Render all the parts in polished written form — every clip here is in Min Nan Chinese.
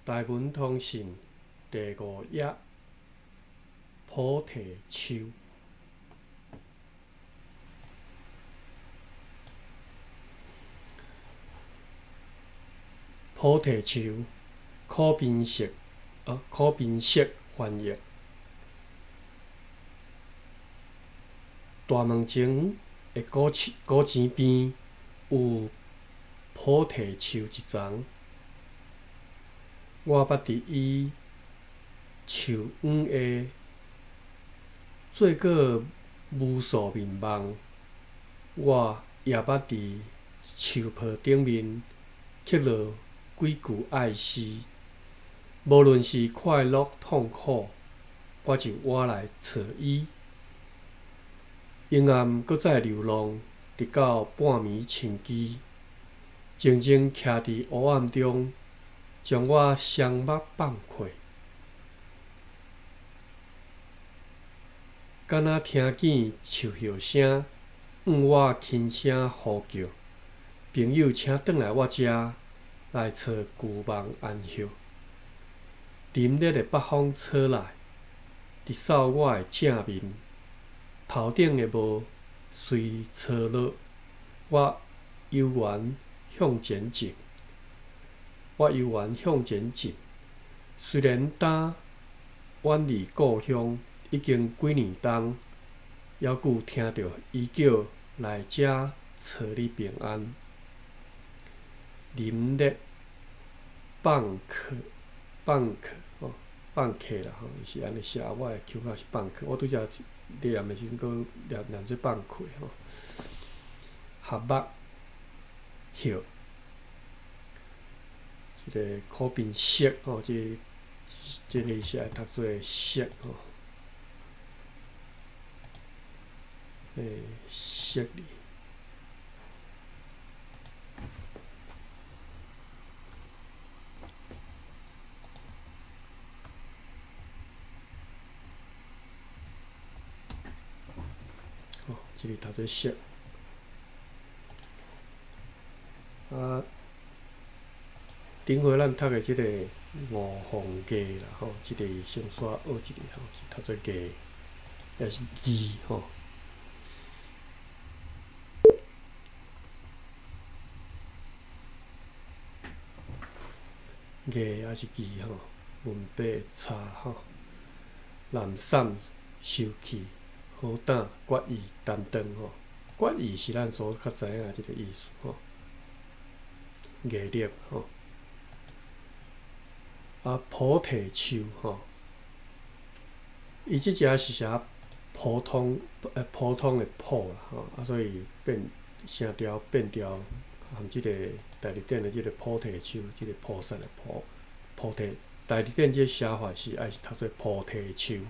台文通信第五页，菩提树。菩提树，可辨识啊，可辨识翻译。大门前的古树古井边有菩提树一丛。我捌伫伊树荫下做过无数眠梦，我也捌伫树皮顶面刻落几句爱诗。无论是快乐痛苦，我就倚来揣伊。幽暗阁再流浪，直到半暝深更，静静徛伫黑暗中。将我双目放阔，敢若聽見樹葉聲，向我輕聲呼叫：朋友，請轉來我遮來揣舊夢安歇。凛冽的北風吹來，直掃我的正面，頭頂的霧隨吹落，我悠遠向前進。我悠遠向前進，雖然今遠離故鄉已經幾年冬，猶閣聽著伊叫來遮揣你平安。凛冽放客放客吼，放客啦吼，伊是按呢寫，我的口號是放客。我拄才念的時陣，閣念念做放客吼。合目葉。這个可辨識吼，這个這个是愛讀做識吼，識字。吼，這个讀做識。啊。頂回咱讀的這个五鳳月啦吼，這个先煞學一个吼，是讀做月，抑是字吼。月抑是字吼，文法差吼。懶散受氣，好膽決意擔當吼，決意是咱所較知影的這个意思吼。毅力吼。啊，菩提樹吼，伊這隻是寫普通普通的普啦吼，啊，所以變聲調變調，含這個大日典的這個菩提樹，這個菩薩的菩菩提，大日典這個寫法是愛是讀做菩提樹，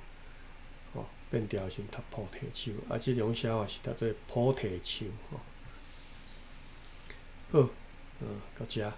吼，變調時讀菩提樹，啊，這種寫法是讀做菩提樹吼。好，到遮。